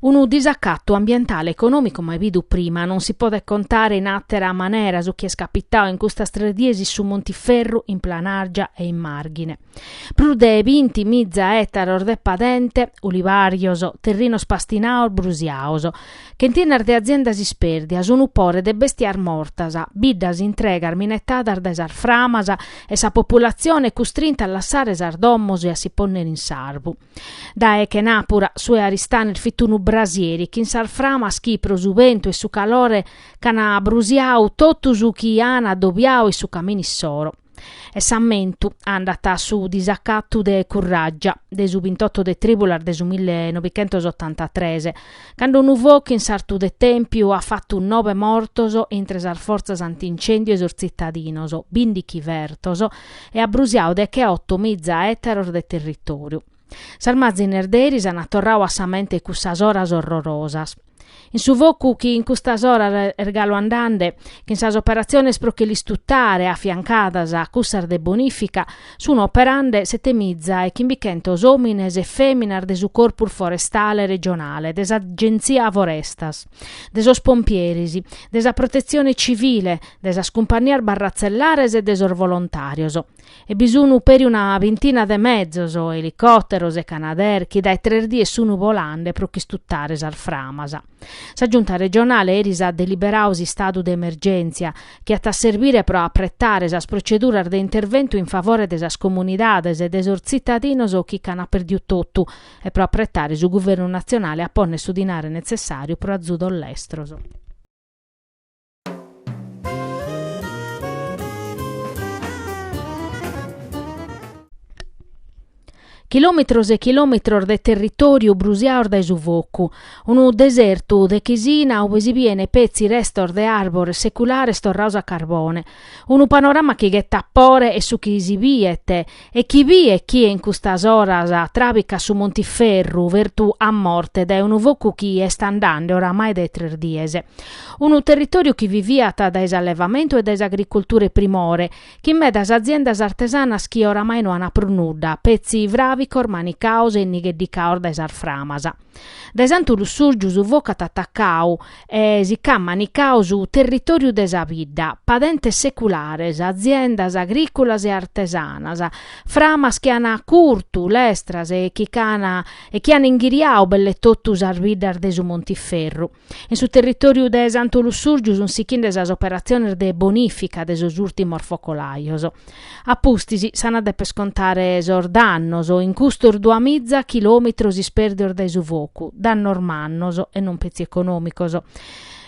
Unu disacatu ambientale e econòmicu mai bidu prima, non si podet contare in àtera manera su chi est capitadu in custas tres dies in su Montiferru, in Planàrgia e in Màrghine. Prus de binti miza ètaros de padente, ulivàrios, terrinos pastinados brusiados, chentinas de aziendas ispèrdias, unu pore de bèstias mortas, biddas intregas minetadas dae sas framas e sa populatzione custrinta a lassare sas domos e a si pònnere in sarbu. Dae chenàpura su 'e Aristanis fit unu brasieri chin sas framas chi, pro su bentu e su calore, ch'an brusiadu totu su chi an adobiadu in su caminu issoro. E s'ammentu andat a su disacatu de Curraggia de su bintotto de trìbulas de su millenovichentosottantatres, cando unu focu in sartu de Tèmpiu at fatu nobe mortos intre sas fortzas antincendio e sos tzitadinos, bìndichi fertos, e at brusiadu decheoto miza ètaros de territòriu. Sas màzines de eris ant torradu a sa mente cussas oras orrorosas. In su focu chi in custas oras est galu andende, chin sas operatziones pro che l'istutare afiancadas a cussas de bonìfica, sun operande setemiza e chimbichentos òmines e fèminas de su Corpus Forestale Regionale, de s'Agentzia Forestas, de sos pompieris, de sa Protetzione Civile, de sas cumpannias barratzellares e de sos volontàrios. E bi sun peri una bintina de mezos, elicòteros e canadair chi dae tres dies sun bolande pro ch'istutare sas framas. Sa Giunta regionale eris at deliberadu s'istadu de emergèntzia, chi at a serbire pro apretare sas proceduras de interventu in favore de sas comunidades e de sos tzitadinos chi ch'an pèrdiu totu e pro apretare su Guvernu natzionale a pònnere su dinare netzessàriu pro azudos lestros. Chilòmetros e chilòmetros de territòriu brusiados dae su focu, unu desertu de chisina ue si bien petzi restos de àrbores seculares torrados a carbone, unu panorama chi ghetat pore e su chi si biet E chi biet chie in custas oras tràbicat su Montiferru fertu a morte dae unu focu chi est andende oramai dae tres dies. Unu territòriu chi viviat dae s'allevamentu e dae s'agricultura 'e primore, chin medas aziendas artesanas chi oramai no an prus nudda, petzi fràbicos manicados e innigheddicados dae sas framas. Dae Santu Lussùrgiu su focu at atacadu e si ch'at manicadu su territòriu de sa bidda, padentes seculares, aziendas agrìculas e artesanas, framas chi an curtu lestras e chi ch'an e chi an inghiriadu belle totu sas biddas de su Montiferru. In su territòriu de Santu Lussùrgiu sunt sighende sas operatziones de bonìfica de sos ùrtimos focolajos. A pustis s'an a deper contare sos dannos in custos duamiza chilòmetros ispèrdios dae su focu, dannos mannos e non petzi econòmicos.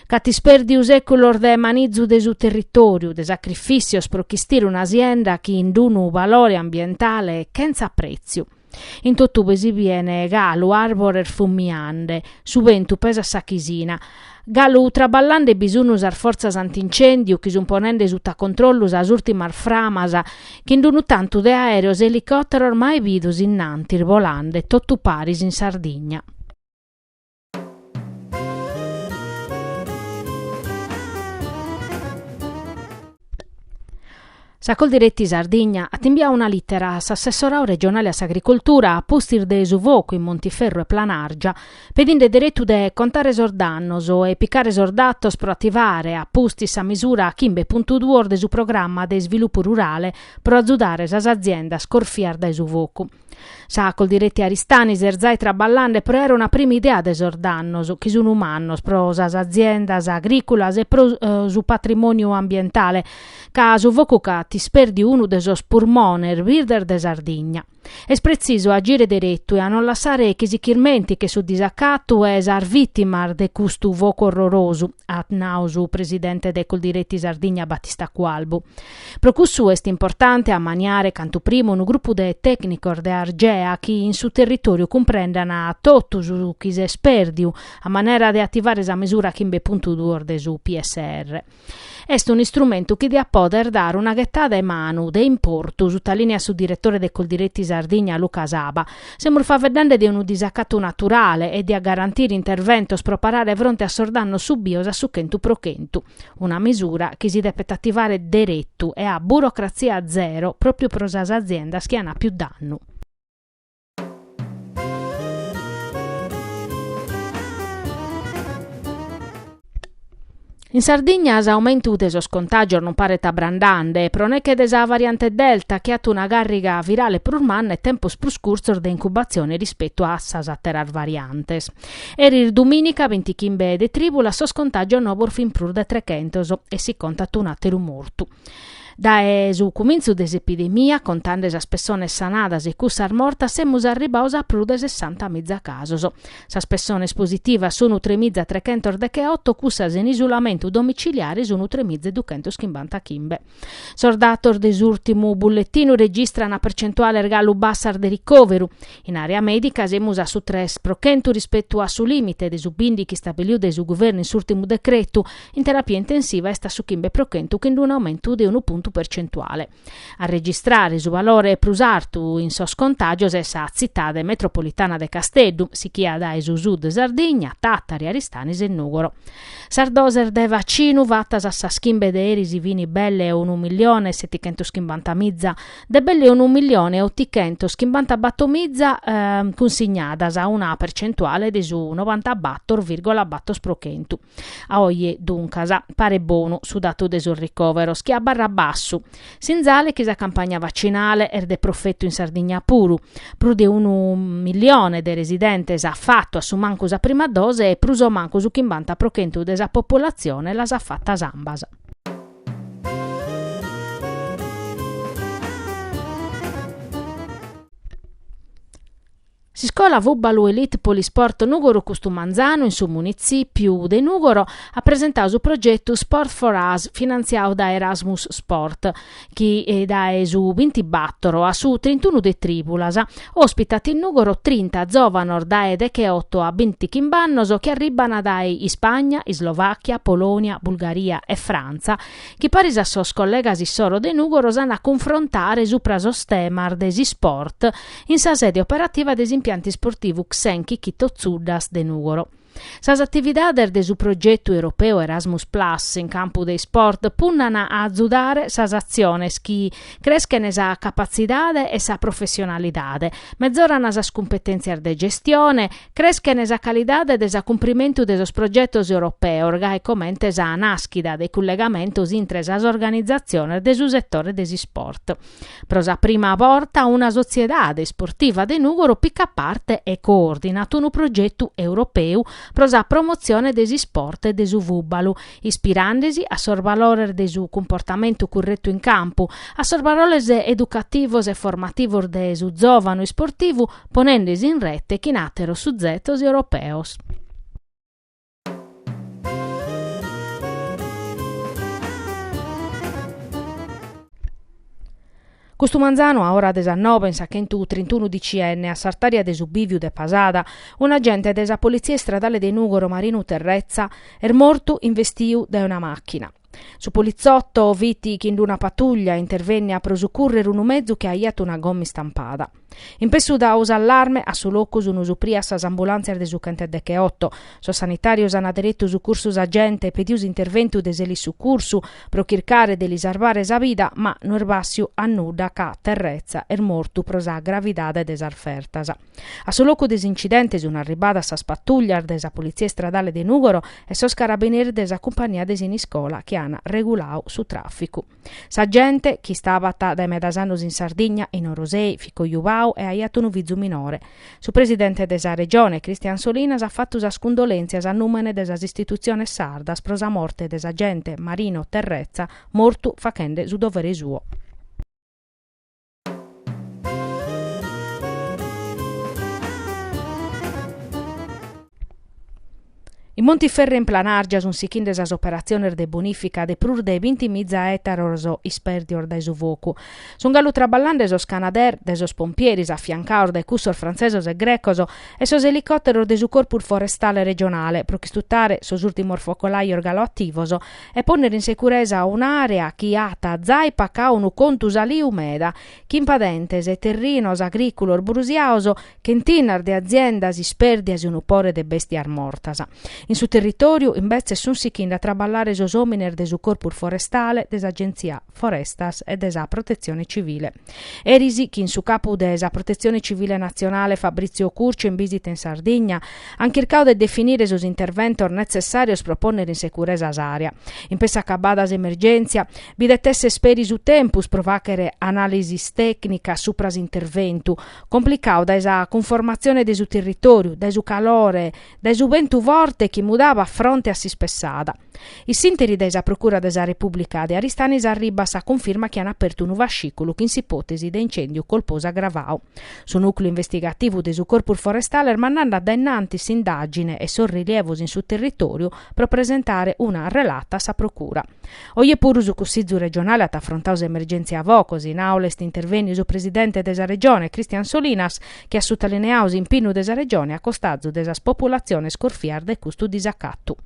Ch'at ispèrdiu sèculos de manizu de su territòriu, de sacrifìssios pro chistire una sienda chin unu valore ambientale chentza prètziu. In totube si bien galu àrbores fumiande, su bentu pesat sa chisina. Galu traballande bi sun sas fortzas antincendiu chi sun ponende suta controllu sas ùrtimas framas chin unu tantu de aèreos e elicòteros mai bidos innantis bolande totu paris in Sardigna. Sa Coldiretti Sardigna at imbiadu una lìtera a s'assessoradu regionale a s'agricoltura a pustis de su focu in Montiferru e Planàrgia, pedinde deretu de contare sos dannos e picare sos datos pro ativare a pustis sa misura chimbe puntu duos de su programma de isvilupu rurale pro azudare sas aziendas corfias dae su focu. Sa Coldiretti Aristanis est zai traballande pro aere una prima idea de sos dannos, chi sun mannos pro sas aziendas agrìculas e pro su patrimòniu ambientale, ca su focu ch'at ispèrdiu unu de sos purmones birdes de Sardigna. Est pretzisu a agire deretu e a non lassare chi si ch'ismèntichet su disacatu e sas vìtimas de custu focu orrorosu, at nau su presidente de Coldiretti Sardigna Battista Cualbu. Pro cussu est importante a ammaniare cantu primu unu grupu de tècnicos de Argea chi in su territòriu cumprendan totu su chi s'est pèrdiu a manera de ativare sa mesura chimbe puntu duos de su PSR. Est un'istrumentu chi diat pòdere dare una ghetada 'e manu de importu, sutalìniat su diretore de Coldiretti Sardigna Luca Saba. Semus faeddende de unu disacatu naturale e diat garantire interventos pro parare fronte a sos dannos subidos a su chentu pro chentu. Una misura chi si depet ativare deretu e a burocratzia zero pròpiu pro sas aziendas chi an àpiu dannu. In Sardigna s'aumentu de sos contàgios non paret abrandande, pro neche de sa variante Delta chi at una càrriga virale prus manna e tempos prus curtzos de incubatzione rispetu a sas àteras variantes. Eris dumìnica bintichimbe de trìbulas sos contàgios nobos fin prus de trechentos e si contat un'àteru mortu. Dae su cumintzu de s'epidemia, contande sas pessones sanadas e cussas mortas, semus arribados a prus de sessantamiza casos. Sas pessones positivas sunu tremiza trechentos decheoto, cussas in isulamentu domiciliare sunu tremiza e duchentoschimbantachimbe. Sos datos de s'ùrtimu bulletinu registran percentuales galu bassas de ricòveru. In àrea mèdica semus a su 3% rispetu a su lìmite de su bìndighi istabilidu dae su guvernu in s'ùrtimu decretu, In terapia intensiva est a su 5% chin un'aumentu de unu puntu percentuale. A registrare su valore prus artu in sos contàgios est sa tzitade metropolitana de Casteddu, sichia dae su Sud Sardigna, Tàtari, Aristanis e Nùgoro. Sas doses de vacinu fatas a sas chimbe de eris fin belle unu millione e setichentoschimbantamiza de belle unu millione e otichentoschimbantabatomiza cunsignadas, una percentuale de su novantabator virgola bator pro chentu. A oje, duncas, paret bonu su datu de sos ricòveros, chi abarrat bassu, sinzale chi sa campagna vacinale est de profetu in Sardigna puru. Prus de unu millione de residentes at fatu a su mancu sa prima dose e prus o mancu su 50% de sa populatzione las at fatas ambas. S'iscola fùbalu Elite Polisport Nùgoro custu manzanu in su munitzìpiu de Nùgoro at presentadu su progetu Sport for Us finantziadu dae Erasmus Sport chi dae su bintibatoro a su trintunu de trìbulas òspitat in Nùgoro trinta zòvanos dae decheoto a bintichimb'annos chi arribant dae Ispagna, Islovàchia, Polònia, Bulgaria e Frantza chi paris a sos collegas issoro de Nùgoro s'ant a cunfrontare supra sos temas de s'isport in sa sede operativa de s'impiantu isportivu Xen Chichito Zuddas de Nùgoro. Sas atividades de su progetu europeu Erasmus Plus in campu de isport punnan a azudare sas atziones chi creschen sa capatzidade e sa professionalidade, mezoran sas cumpetèntzias de gestione, Creschen sa calidade de s'acumprimentu de sos progetos europeos, gai comente sa nàschida de cullegamentos intre sas organizatziones de su setore de s'isport. Pro sa prima borta una sotziedade isportiva de Nùgoro picat parte e coordinat unu progetu europeu pro sa promotzione de s'isport e de su fùbalu, ispirandesi a sos valores de su cumportamentu curretu in campu, a sos valores educativos e formativos de su zòvanu isportivu, ponendesi in rete chin àteros suzetos europeos. Custu manzanu a ora de sas nobe in sa chentutrintunu DCN a s'artària de su bìviu de Pasada, un'agente de sa Politzia Istradale de Nùgoro Marinu Terretza est mortu investiu dae una màchina. Su politzotto fit chin d'una patuglia intervennia pro sucurrer unu mezu chi aiat una gomma istampada. In pessu dau s'allarme, a su locu sun suprias sas ambulantzias de su chentedecheoto. Sos sanitarios an deretu sucursu s'agente e pediu s'interventu de s'elisucursu pro chircare de li sarbare sa vida, ma no est bassiu a nudda ca Terretza est mortu pro sa gravidade de sas fertas. A su locu de s'incidente sun arribadas sas patuglias de sa Politzia Istradale de Nùgoro e sos carabineris de sa Cumpagnia de Siniscola chi an reguladu su tràficu. S'agente, chi istabat dae medas annos in Sardigna, in Orosei, fit cojubadu e aiat unu fizu minore. Su presidente de sa Regione, Christian Solinas, at fatu sas cundolèntzias a nùmene de sas istitutziones sardas pro sa morte de s'agente Marino Terretza, mortu faghende su dovere suo. In Montiferru e in Planàrgia sunt sighende sas operatziones de bonìfica de prus de bintimiza ètaros ispèrdios dae su focu. Sunt galu traballende sos Canadair de sos pompieris afiancados dae cussos frantzesos e grecos e sos elicòteros de su Corpus Forestale Regionale pro ch'istutare sos ùrtimos focolajos galu ativos e pònnere in securesa un'àrea chi at zai pacadu unu contu saliu meda, chin padentes e terrinos agrìculos brusiados, chentinas de aziendas ispèrdias e unu pore de bèstias mortas. In su territòriu, imbetzes, sunt sighende a traballare sos òmines de su Corpus Forestale, de s'Agentzia Forestas e de sa Protetzione Civile. Eris, chin su capu de sa Protetzione Civile Natzionale Fabrizio Curcio in bìsita in Sardigna, ant chircadu de definire sos interventos netzessàrios pro pònnere in securesa s'àrea. In pessu acabada s'emergèntzia, bi det èssere peri su tempus pro fàghere anàlisis tècnicas supra s'interventu, complicadu dae sa cunformatzione de su territòriu, dae su calore, dae su bentu forte chi mudabat fronte a s'ispessada. In s'ìnteri dae sa Procura de sa Repùblica de Aristanis arribat sa cunfirma chi an apertu unu fascìculu chin s'ipòtesi de incèndiu colposu agravadu. Su nùcleu investigativu de su Corpus Forestale est mandende a dae innantis s'indàgine e sos rilievos in su territòriu pro presentare una relata a sa Procura. Oje puru su Cussizu regionale at afrontadu s'emergèntzia fogos. In àula est intervènniu su presidente de sa Regione, Christian Solinas, chi at sutalineadu s'impinnu de sa Regione a costazu de sas populatziones corfias de custu disacatu.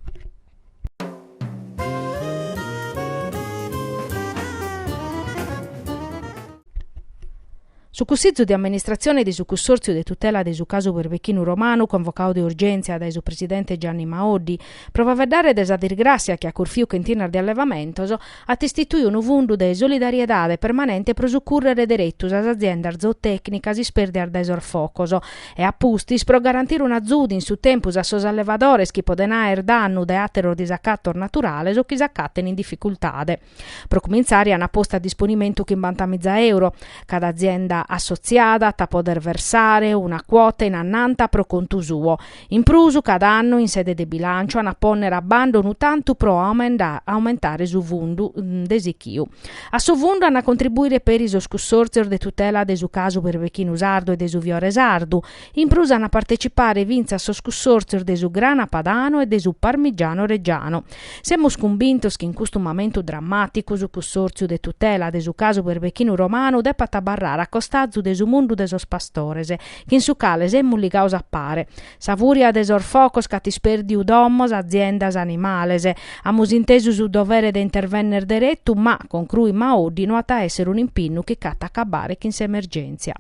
Su Cussizu de Amministratzione de su Cussòrtziu de Tutela de su Casu Berbechinu Romanu, convocadu de urgèntzia dae su presidente Gianni Maoddi, pro faeddare de sa disgràssia chi at corfiu chentinas de allevamentos, at istituiu unu fundu de solidariedade permanente pro sucùrrere deretu sas aziendas zootècnicas ispèrdias dae sos focos e a pustis pro garantire un'azudu in su tempus a sos allevadores chi poden aer dannu dae àteros disacatos naturales o chi s'acaten in dificultade. Pro cumintzare an postu a disponimentu chimbantamiza euro. Cada azienda assotziada at a poder versare una cuota in annanta pro contu suo. In prus, cada annu in sede de bilànciu an a pònnere a banda unu tantu pro aumentare su fundu de sichiu. A su fundu an a contribuire peri sos cussòrtzios de tutela de su casu berbechinu sardu e de su fiore sardu. In prus an a partecipare fintzas sos cussòrtzios de su grana padano e de su parmigiano reggiano. Semus cumbintos chi in custu mamentu drammàticu su cussòrtziu de tutela de su casu berbechinu romanu depat abarrare a costazu de su mundu de sos pastores, chin su cale semus ligados a pare. Sa fùria de sos focos ch'at ispèrdiu domos, aziendas, animales. Amus intesu su dovere de intervènnere deretu, ma, concruit Maoddi, no at a èssere un'impinnu chi ch'at a acabare chin s'emergèntzia.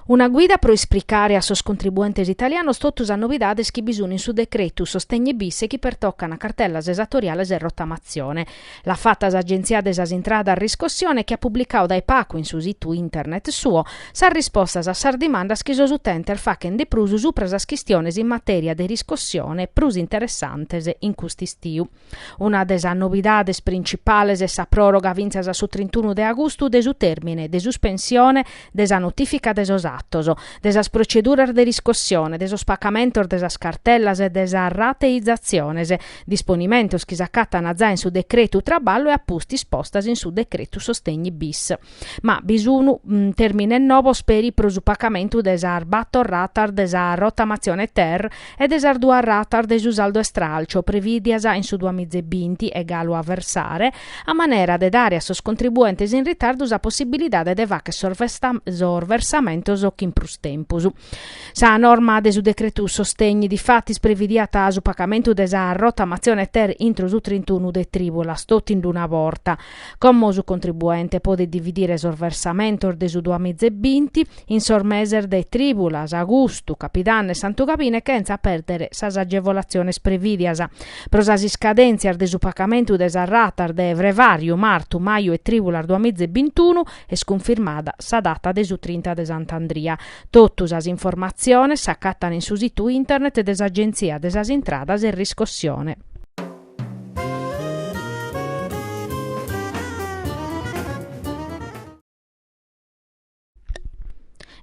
Una guida pro ispricare a sos contribuentes italianos totu sas novidades chi bi sun in su decretu Sostegni bis chi pertocan cartellas esatoriales e rottamatzione. L'at fata s'Agentzia de sas Intradas Riscossione chi at publicadu dae pagu in su situ internet suo sas rispostas a sas dimandas chi sos utentes faghen de prus subra sas chistiones in matèria de riscossione prus interessantes in cust'istiu. Una de sas novidades principales est sa pròroga fintzas a su trintunu de agustu de su tèrmine de suspensione de sa notìfica de sos atos, de sas proceduras de riscossione, de sos pacamentos de sas cartellas e de sas rateizatziones, disponimentos chi s'acatan zai in su decretu traballu e a pustis postas in su decretu Sostegni bis. Ma bi sun tèrmines novos peri pro su pacamentu de sas bator ratas de sa rottamatzione ter e de sas duas ratas de su saldo e stralcio prevìdias in su duamizebinti e galu a versare, a manera de dare a sos contribuentes in ritardu sa possibilidade de fagher sos versamentos chin prus tempus. Sa norma de su decretu Sostegni difatis previdiat su pacamentu de sa rottamatzione ter intro su trintunu de trìbulas, totu in una borta. Como su contribuente podet dividire sos versamentos de su duamizebinti in sos meses de trìbulas, agustu, capidanne e Santu Gabine chentza pèrdere sas agevolatziones prevìdias. Pro sas iscadèntzias de su pacamentu de sas ratas de frevàriu, martu, maju e trìbulas duamizebintunu est cunfirmada sa data de su trinta de Sant'Andria. Totu sas informatziones s'acatan in su situ internet de s'Agentzia de sas Intradas e Riscossione.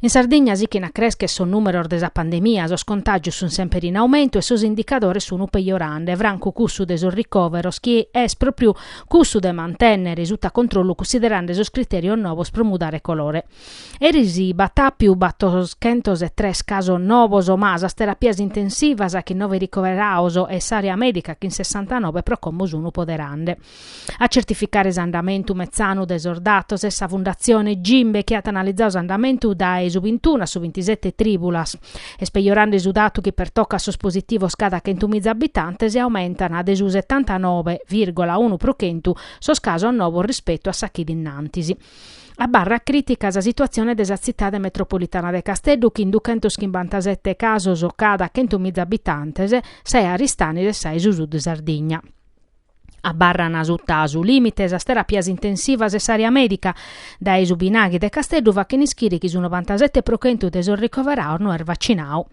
In Sardigna sichin a crescher sos nùmeros de sa pandemia, sos contàgios sunt semper in aumentu e sos indicadores sunt pejorande, francu cussu de sos ricòveros chi est pròpriu cussu de mantènnere suta controllu cunsiderande sos critèrios novos pro mudare colore. Eris b'at àpiu battoschentosetres casos novos, ma sas terapias intensivas chin nobe ricoverados e s'àrea mèdica chin sessantanobe pro como sun poderande. A certificare s'andamentu metzanu de sos datos est sa Fundatzione Gimbe chi at analizadu s'andamentu dae su. su bintunu a su bintisete trìbulas. Est pejorande su datu chi pertocat sos positivos cada chentumiza abitantes e aumentan de su setantanoe virgola unu pro chentu sos casos novos rispetu a sa chida innantis. Abarrat crìtica sa situatzione de sa tzitade metropolitana de Casteddu chin duchentoschimbantasete casos cada chentumiza abitantes, sa 'e Aristanis e sa 'e su Sud Sardigna. Abarran suta su lìmite sas terapias intensivas e s'àrea mèdica. Dae su Binaghi de Casteddu fachen ischire chi su novantasete pro chentu de sos ricoverados no est vacinadu.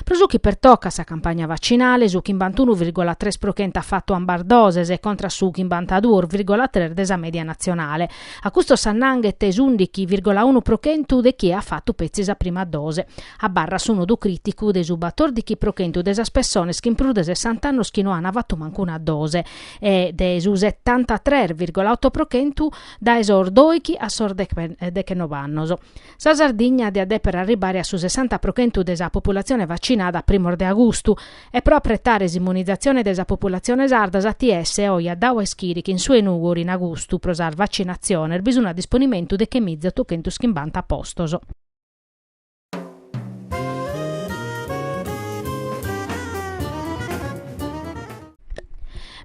Pro su chi pertocat sa campagna vacinale, su chimbantunu virgola tres pro chentu at fatu ambas doses, contra su chimbantaduos virgola tres de sa mèdia natzionale. A custos s'annanghet s'ùndichi virgola unu pro chentu de chie at fatu petzi sa prima dose. Abarrat su nodu crìticu de su batòrdichi pro chentu de sas pessones chin prus de sessant'annos chi no ant fatu mancu una dose e de su setantatres virgola oto pro chentu dae sos dòichi a sos dechenoe annos. Sa Sardigna diat dèpere arribare a su sessanta pro chentu de sa populatzione vacinada a primos de agustu e pro apretare s'immunizatzione de sa populatzione sarda s'ATS oje at dadu a ischire chi in su 'e Nùgoro in agustu pro sas vacinatziones bi sun a disponimentu dechemiza otochentochimbanta postos.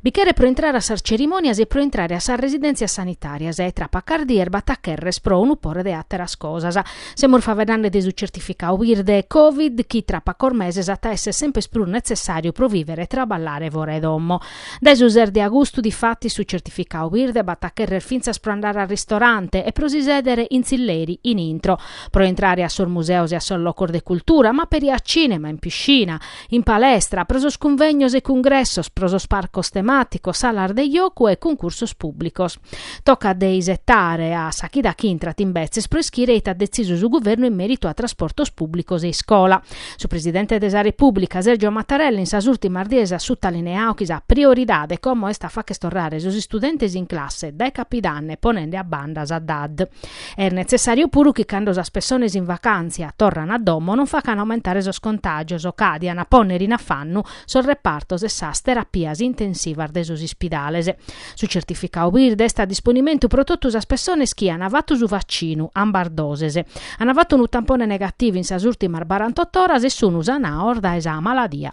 Bi cheret pro intrare a sas cerimònias e pro intrare a sas residèntzias sanitàrias e tra pacas dies b'at a cherrer pro unu pore de àteras cosas. Semus faeddande de su certificadu birde Covid chi tra pacos meses at a esser semper prus netzessàriu pro vìvere e traballare fora 'e domo. Dae su ses de agustu, difatis, su certificadu birde b'at a cherrer fintzas pro andare a ristorante e pro si sèdere in tzilleri in intro, pro intrare a sos museos e a sos locos de cultura, ma peri a cìnema, in piscina, in palestra, pro sos cunvegnos e cungressos, pro sos parcos temàticos, salas de jocu e cuncursos pùblicos. Tocat de isetare a sa chida chi intrat imbetzes pro ischire ite at detzisu su guvernu in mèritu a trasportos pùblicos e iscola. Su presidente de sa Repùblica, Sergio Mattarella, in sas ùrtimas dies at sutalineadu chi sa prioridade como est a fagher torrare sos istudentes in classe dae capidanne ponende a banda sa DAD. Est netzessàriu puru chi cando sas pessones in vacàntzia torran a domo non facan aumentare sos contàgios ca dian pònnere in afannu sos repartos e sas terapias intensivas de sos ispidales. Su certificadu birde est a disponimentu pro totu sas pessones chi an fatu su vacinu, ambas doses, an fatu unu tampone negativu in sas ùrtimas barantotto oras e sunu sanados dae sa maladia.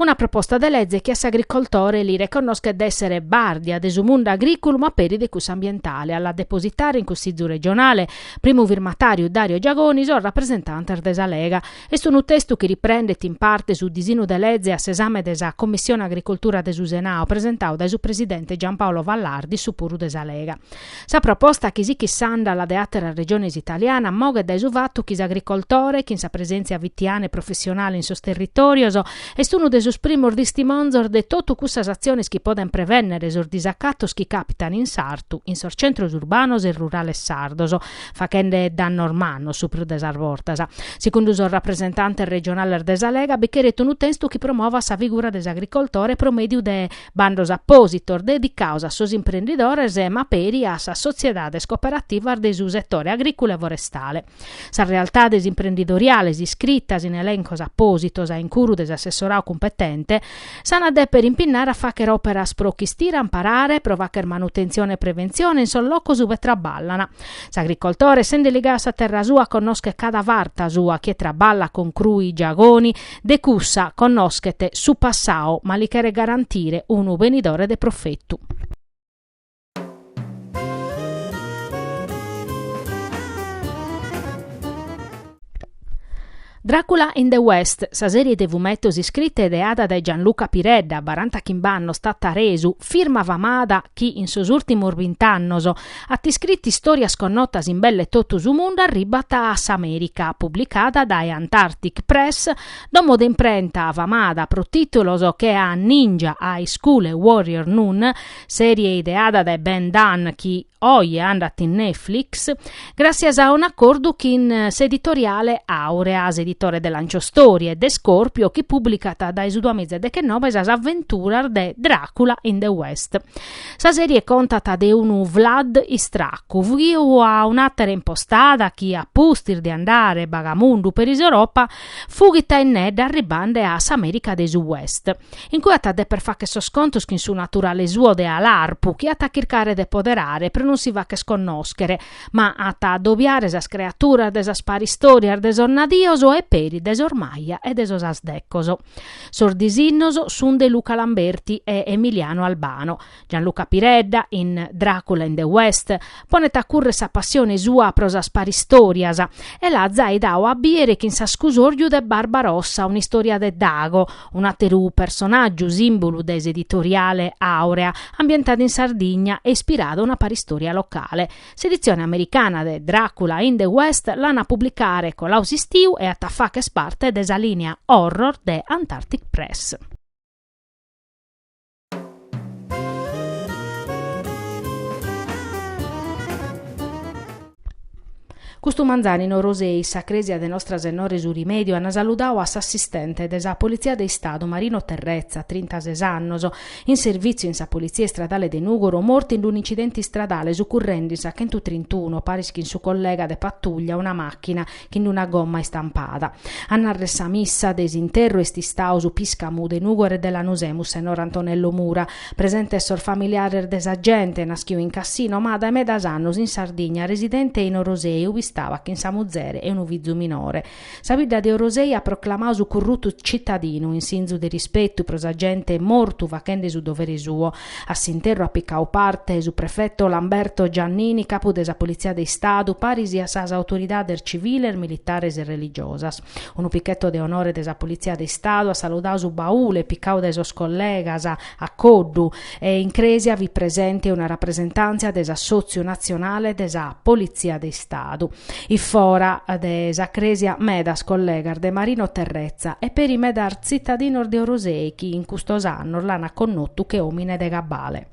Una proposta de leze chi a s'agricoltore li reconnoschet de èssere bàrdia de su mundu agrìculu ma peri de cussu ambientale. A la depositare in Cussizu regionale, primu firmatàriu Dario Giagoni, sos rapresentantes de sa Lega. Est unu testu chi riprendet in parte su disinu de leze a s'esame de sa Commissione Agricoltura de su Senadu presentadu dae su presidente Giampaolo Vallardi, issu puru de sa Lega. Sa proposta chi sichit s'àndala de àteras regiones italianas moghet dae su fatu chi s'agricoltore, chin sa presèntzia fitiana e professionale in sos territòrios, est unu de sos primos distimonzos de totu cussas atziones chi podent prevènnere sos disacatos chi càpitan in sartu, in sos centros urbanos e rurales sardos, faghende dannos mannos su prus de sas bortas. Segundu sos rapresentantes regionales de sa Lega bi cheret unu testu chi promovat sa figura de s'agricoltore pro mèdiu de Bandos apòsitos dedicados a sos imprendidores ma peri a sas sotziedades cooperativas de su setore agrìculu e forestale. Sas realtades imprendidoriales iscritas in elencos apòsitos a incuru de s'assessoradu cumpetente s'an a dèpere impinnare a fàghere òperas pro chistire, amparare, pro fàghere manutentzione e preventzione in sos locos ue traballan. S'agricoltore, sende ligadu a sa terra sua, connoschet cada farta sua, chie traballat concruit Giagoni, De cussa connoschet su passau ma li cheret garantire unu benidore de profetu. Dracula in the West, sa sèrie de fumetos iscrita e ideada dae Gianluca Piredda, barantachimb'annos, tataresu, firma famada chi in sos ùrtimos bint'annos At iscritu istòrias connotas in belle totu su mundu arribat a s'Amèrica, publicada dae Antarctic Press, domo de imprenta famada pro tìtulos che a Ninja High School e Warrior Nun, sèrie ideada dae Ben Dunn chi oje andat in Netflix, gràssias a un'acordu chin s'editoriale Aurea. s'editore de Lanciostorie e de Scorpio chi pùblicat dae su duamiza e dechenobe sas aventuras de Dracula in the West. Sa sèrie contat de unu Vlad istracu, fughiu a un'àtera impostada chi, a pustis de andare bagamundu peri s'Europa, fughit a innedda arribande a s'Amèrica de su West. In cue at a deper fagher sos contos chin su naturale suo de alarpu chi at a chircare de poderare pro non si fagher connòschere, ma at a adobiare sas creaturas de sas paristòrias de sos nadios e peri de sos Maya e de sos Aztecos. Sos disinnos sunt de Luca Lamberti e Emiliano Albano. Gianluca Piredda, in Dracula in the West, ponet a currer sa passione sua pro sas paristòrias e l'at zai dau a bìere chin s'ascusorju de Barbarossa, un'istòria de Dago, un'àteru personàgiu sìmbulu de s'editoriale Aurea, ambientada in Sardigna e ispirada a una paristòria locale. S'editzione americana de Dracula in the West l'an a publicare colau s'istiu e at a fagher parte de sa lìnia horror de Antarctic Press. Custu manzanu in Orosei, in sa crèsia de Nostra Sennora 'e su Rimèdiu, an saludadu a s'assistente de sa Politzia de Istadu Marino Terrezza, trintases annos, in servìtziu in sa Politzia Istradale de Nùgoro, mortu in un'incidente istradale sucurrende in sa chentutrintuno, paris chin su collega de patùglia, una màchina chin una gomma istampada. A narrer sa missa de s'interru est istadu su pìscamu de Nùgoro e de Lanusè, Mussennor Antonello Mura, presentes sos familiares de s'agente, naschiu in Cassino ma dae medas annos in Sardigna, residente in Orosei, ube istabat chin sa muzere e unu fizu minore. Sa bidda de Orosei at proclamadu su currutu citadinu in sinzu de rispetu pro s'agente mortu fachende su dovere suo. A s'interru at picadu parte su prefeto Lamberto Giannini, capu de sa Politzia de Istadu, paris a sas autoridades civiles, militares e religiosas. Unu pichetto de onore de sa Politzia de Istadu at saludadu su baule picadu dae sos collegas a coddu e in crèsia fit presente una rapresentàntzia de s'Assòtziu Natzionale de sa Politzia de Istadu. Iffora de sa crèsia medas collegas de Marino Terrezza e peri medas tzitadinos de Orosei chi in custos annos l'ant connotu che òmine de cabale.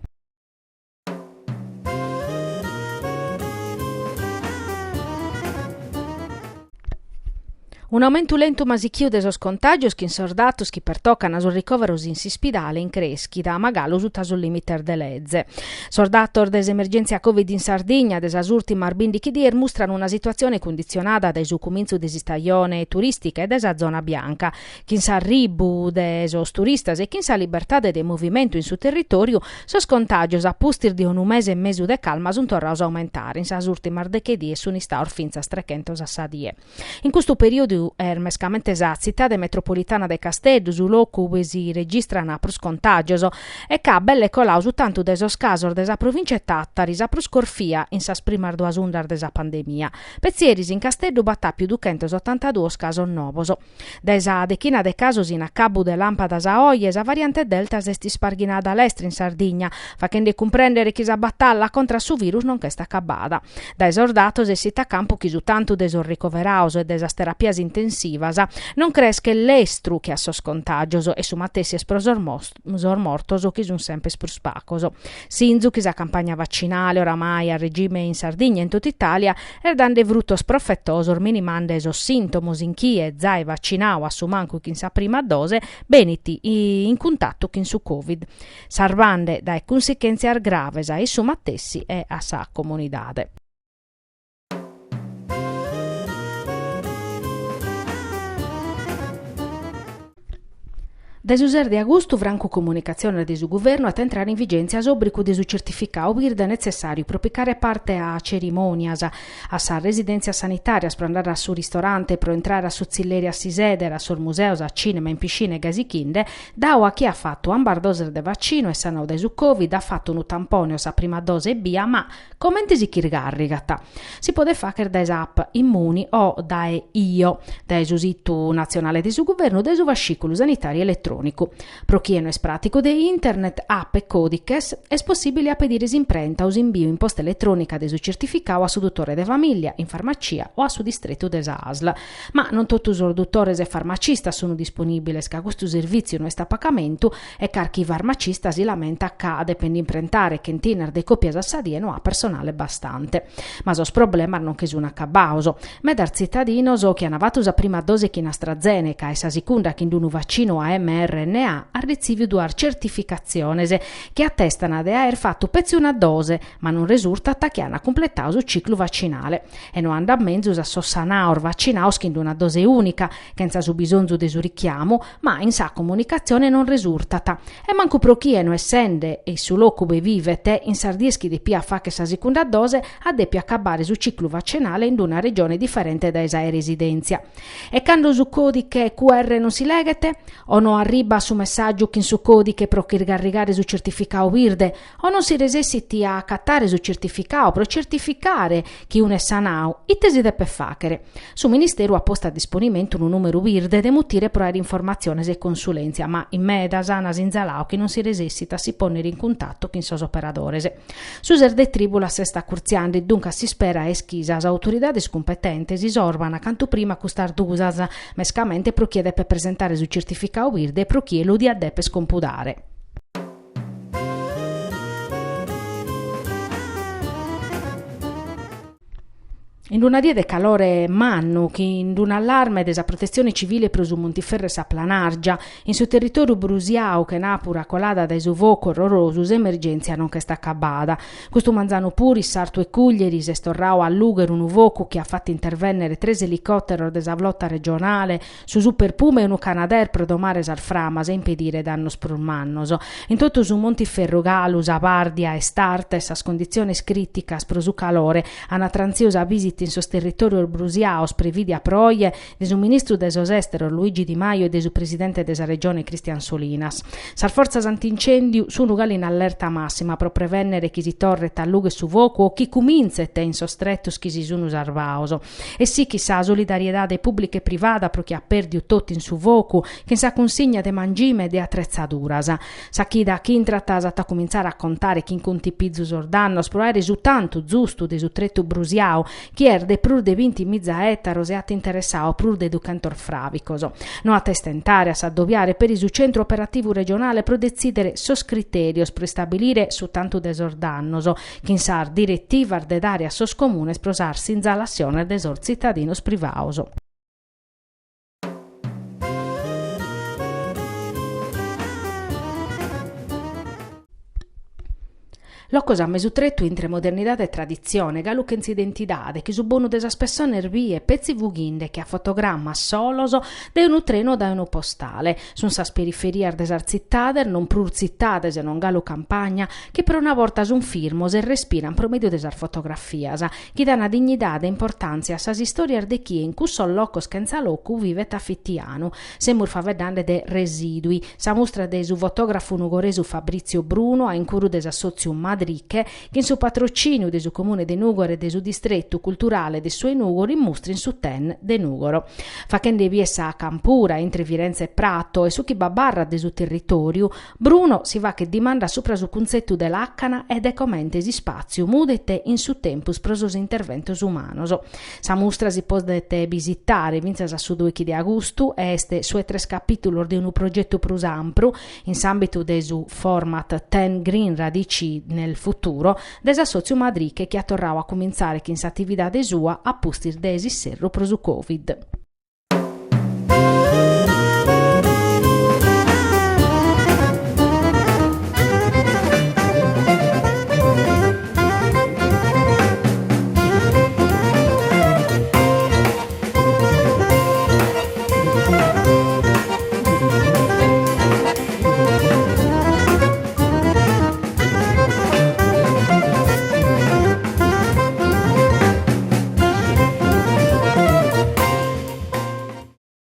Un'aumentu lentu ma sichiu de sos contàgios chin sos datos chi pertocan sos ricòveros in s'ispidale in crèschida, ma galu suta sos lìmites de leze. Sos datos de s'emergèntzia Covid in Sardigna de sas ùrtimas bìndichi dies mustran una situatzione cunditzionada dae su cumintzu de s'istajone turìstica e dae sa zona bianca. Chin s'arribu de sos turistas e chin sa libertade de movimentu in su territòriu, sos contàgios a pustis de unu mese e mesu de calma sunt torrados a aumentare, in sas ùrtimas deche dies sunt istados fintzas trechentos a sa die. In custu perìodu est mescamente sa tzitade metropolitana de Casteddu su locu ue si registran prus contàgios e ca belle coladu su tantu de sos casos de sa provìncia 'e Tàtari, sa prus corfia in sas primas duas undas de sa pandemia. Petzi eris in Casteddu b'at àpiu duchentosotantaduos casos nobos. Dae sa dechina de casos in acabu de làmpadas a oje, sa variante Delta s'est isparghinada lestra in Sardigna, faghende cumprèndere chi sa batalla contra a su virus non nch'est acabada. Dae sos datos essit a campu chi su tantu de sos ricoverados e de sas terapias intensivas non creschet lestru che a sos contàgios e su matessi est pro sos sos mortos chi sunt semper prus pacos. Sinzu chi sa campagna vacinale, oramai a regime in Sardigna e in totu Itàlia, est dande frutos profetosos minimande sos sìntomos in chie, zai vacinadu a su mancu chin sa prima dose, benit in cuntatu chin su Covid, sarbande dae cunsichèntzias graves a issu matessi e a sa comunidade. Dae su ses de agustu, francu comunicatziones de su Guvernu, at a intrare in vigèntzia s'òbrigu de su certificadu birde netzessàriu pro picare parte a cerimònias, a sas residèntzias sanitàrias, pro andare a su ristorante, pro intrare a su tzilleri a si sèdere, a sos museos, a cìnema, in piscina e gasi sichinde, dau a chie at fatu ambas doses de vacinu est sanadu dae su Covid, at fatu unu tampone o sa prima dose ebbia, ma Comente si ch'isgàrrigat? Si podet fàghere dae s'app Immuni o dae Io, dae su situ natzionale de su Guvernu, dae su fascìculu sanitàriu eletrònicu. eletrònicu. Pro chie no est pràticu de internet, app e còdiches, est possìbile a pedire s'imprenta o s'imbiu in posta eletrònica de su certificadu a su dutore de famìllia, in farmacia o a su distretu de sa ASL. Ma non totu sos dutores e farmacistas sunt disponìbiles ca custu servìtziu no est a pagamentu e carchi farmacista si lamentat ca, depende imprentare chentinas de còpias a sa die, no at personale bastante. Ma sos problemas non che sunt acabados. Medas tzitadinos chi ant fatu sa prima dose chin AstraZeneca e sa sicunda chin unu vacinu a mRNA ant retziviu duas certificatziones chi atestan de aer fatu petzi una dose, ma non resurtat chi ant cumpletadu su ciclu vacinale. E no andat menzus a sos sanados vacinados chin una dose ùnica, chentza su bisonzu de su richiamu, ma in sa comunicatzione non resurtat. E mancu pro chie, no essende in su locu ue vivet, in sas dies chi depiat fagher sa sicunda dose, at dèpiu acabare su ciclu vacinale in una regione diferente dae sa 'e residèntzia. E cando su còdiche QR non si leghet? O no arribat su messàgiu chin su còdiche pro ch'isgarrigare su certificadu birde? O non si resessit a acatare su certificadu pro certificare chi unu est sanadu, ite si depet fàghere? Su Ministeru at postu a disponimentu unu nùmeru birde de mutire pro àere informatziones e consulèntzia, ma in medas ant sinzaladu chi non si resessit a si pònnere in cuntatu chin sos operadores. Su ses de trìbulas s'est acurtziende, duncas s'ispera est chi sas autoridades cumpetentes isorban cantu prima custas dudas, mescamente pro chie depet presentare su certificadu birde e pro chie lu diat dèpere compudare. In una die de calore mannu, chin un'allarme de sa Protetzione Civile pro su Montiferru e sa Planàrgia, in su territòriu brusiadu chenàpura colada dae su focu orrorosu, s'emergèntzia non nch'est acabada. Custu manzanu puru in sartu 'e Cùglieri s'est torradu a allùghere unu focu chi at fatu intervènnere tres elicòteros de sa flota regionale, su Super Puma e unu Canadair pro domare sas framas e impedire dannos prus mannos. In totu su Montiferru galu sa bàrdia est arta e sas conditziones crìticas pro su calore ant trantziu sa bìsita in sos territòrios brusiados prevìdia pro oje de su ministru de sos Èsteros Luigi Di Maio e de su presidente de sa Regione Christian Solinas. Sas fortzas antincèndiu sunt galu in allerta màssima pro prevènnere chi si torret a allùghere su focu o chi cumintzet in sos tretos chi si sunt sarvados. E sichit sa solidariedade pùblica e privada pro chie at pèrdiu totu in su focu, chin sa cunsigna de mangime e de atretzaduras. Sa chida ch'intrat s'at a cumintzare a contare chin contipizu sos dannos pro àere su tantu zustu de su tretu brusiau, chi est de prus de bintimiza ètaros e at interessau prus de duchentos fràbicos. No at a istentare a s'addobiare peri su Centru Operativu Regionale pro detzìdere sos critèrios pro istabilire su tantu de sos dannos, chin sas diretivas de dare a sos comunes pro sas sinzalassiones de sos tzitadinos privados. Locos a mesu tretu intre modernidade e traditzione, galu chentza identidade, chi su bonu de sas pessones biet petzi fughinde che a fotogrammas solos dae unu trenu o dae unu postale. Sunt sas periferias de sas tzitades, non prus tzitades e non galu campagna, chi pro una borta sunt firmos e respiran pro mèdiu de sas fotografias, chi dan dignidade e importàntzia a sas istòrias de chie in cussos locos chentza locu vivet a fitianu. Semus faeddende de Residui, sa mustra de su fotògrafu nugoresu Fabrizio Bruno a incuru de s'assòtziu Madriche, chin su patrocìniu de su Comune de Nùgoro e de su Distretu Culturale de su 'e Nùgoro in mustra in su TEN de Nùgoro. Fachende bier sa campura intre Firenze e Prato e su chi b'abarrat de su territòriu, Bruno si fachet dimandas supra su cuntzetu de làcana e de comente s'ispàtziu mudet in su tempus pro sos interventos umanos. Sa mustra si podet bisitare fintzas a su doichi de agustu e est su 'e tres capìtulos de unu progetu prus ampru, in s'àmbitu de su format Ten Green Radici nel Futuro, de s'assòtziu Madriche chi at torradu a cumintzare chin s'atividade sua a pustis de s'isserru pro su Covid.